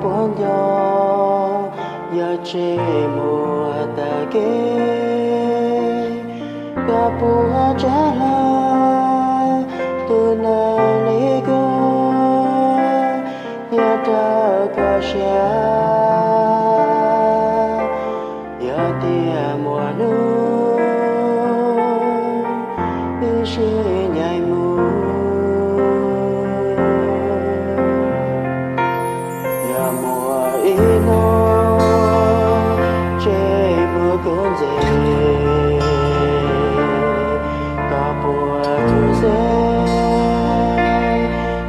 puas nco, yog tsis muaj tag kis, koj puas tsav hlau tus neeg li kuv, nyob rau koj siab. Yog tias muaj hnub wb sib ncaim mus, yog muaj ib hnub tsis muaj koj ntxiv, koj puas tu siab,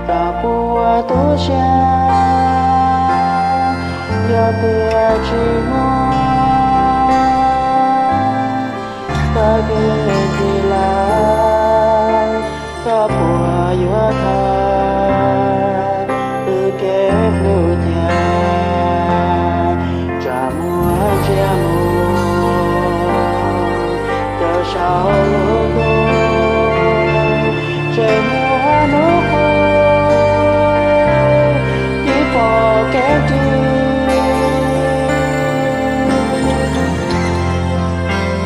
koj puas tu siab? Yog tias tsis muaj tag kis lawm, koj puas yuav thov wb kev hlub tiag, tsam muaj ntsia mus rau saum lub ntuj, tseem muaj hnub qub cia pom kev ris.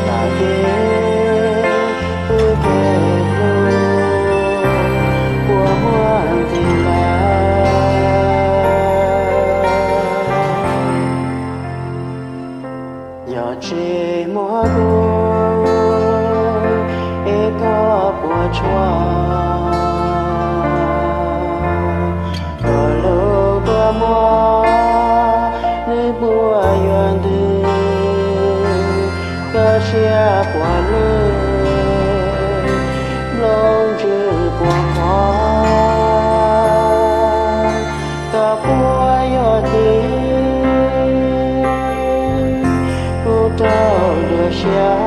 Tag kis wb kev hlub puas muaj ntxiv lawm? Yog tsis muaj kuv, es koj puas tshua? Koj lub kua muag nws puas yuav ntws, koj siab puas lwj, nplooj ntsws puas qhuav, koj puas yuav tiv kuv rau dua siab?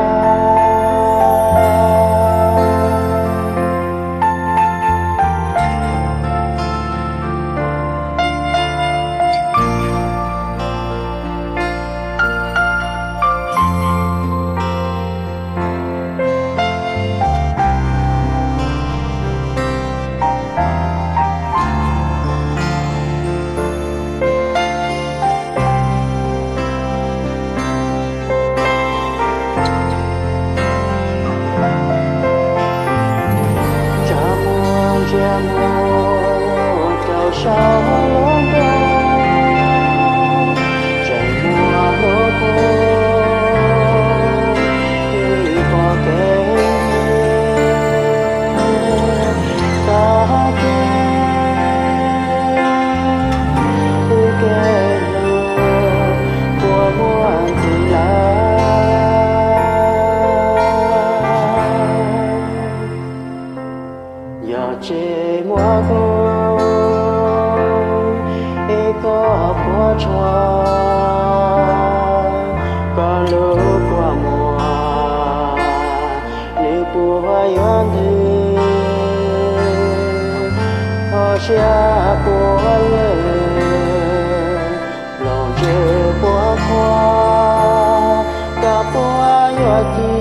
Tsam muaj ntsia mus rau saum lub ntuj, tseem muaj hnub qub cia pom kev ris. Tag kis wb kev hlub puas muaj ntxiv lawm? Yog tsis muaj kuv, es koj puas tshua? Koj lub kua muag nws puas yuav ntws, koj siab puas lwj, nplooj ntsws puas qhuav, koj puas yuav tiv